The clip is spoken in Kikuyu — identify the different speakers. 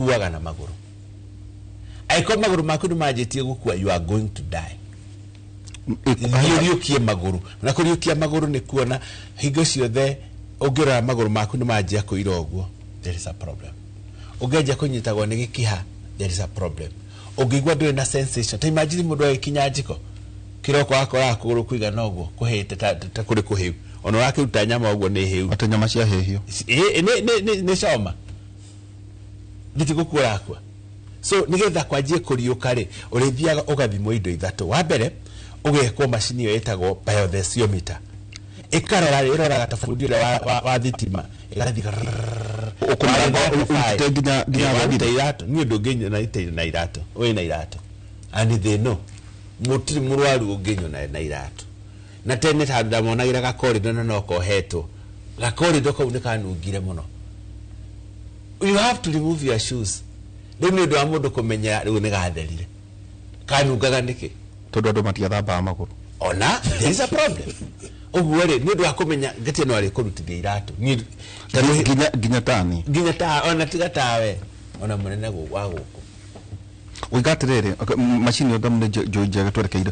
Speaker 1: Ũkuaga na magũrũ. Angĩkorwo magũrũ maku nĩ manjĩtie gũkua, you are going to die. Thiĩ ũriũkie magũrũ. Na kũriũkia magũrũ nĩ kuona hingo ciothe ũngĩrora magũrũ maku nĩ manjia kũira ũguo, there is a problem. Ũngĩanjia kũnyitagwo nĩ gĩkiha, there is a problem. Ũngĩigua ndũrĩ na sensation, ta imagine mũndũ agĩkinya njiko kĩroko akoraga kũgũrũ kũigana ũguo kũhĩte ta kũrĩ kũhĩu, ona ũrakĩruta nyama ũguo nĩ hĩu.
Speaker 2: Atĩ nyama ciahĩhio.
Speaker 1: Ĩ, nĩ coma nditi gũkua ũrakua. So nĩgetha kwanjie kũriũka rĩ, ũrĩthiaga ũgathimwo indo ithatũ. Wa mbere, ũgekwo macini ĩyo ĩtagwo biothesiometer, ĩkarora, ĩroraga ta bundi ũrĩa wa thitima, ĩgathiĩ.
Speaker 2: Ũkũmĩranga ũrutĩte nginya
Speaker 1: Waruta iratũ, niĩ ndũngĩnyona itarĩ na iratũ. Wĩ na iratũ and they know mũtirĩ mũrwaru ũngĩnyona na iratũ. Na tene ta ndamonagĩra gakorido na no kohetwo gakorido kau nĩ kanungire mũno. You have to remove your shoes. Rĩu nĩ ũndũ wa mũndũ kũmenya rĩu nĩ gatherire, kanungaga nĩkĩ?
Speaker 2: Tondũ andũ matiathambaga magũrũ.
Speaker 1: Ona there is a problem. Ũguo rĩ, nĩ ũndũ wa kũmenya ngĩtie no arĩ kũrutithia iratũ. Niĩ tondũ
Speaker 2: Nginya tani.
Speaker 1: Nginya ta ona tiga tawe, ona mũnene wa gũkũ.
Speaker 2: Ũiga atĩrĩrĩ, okay, macini ĩyo nĩ njũĩ njega twerekeire.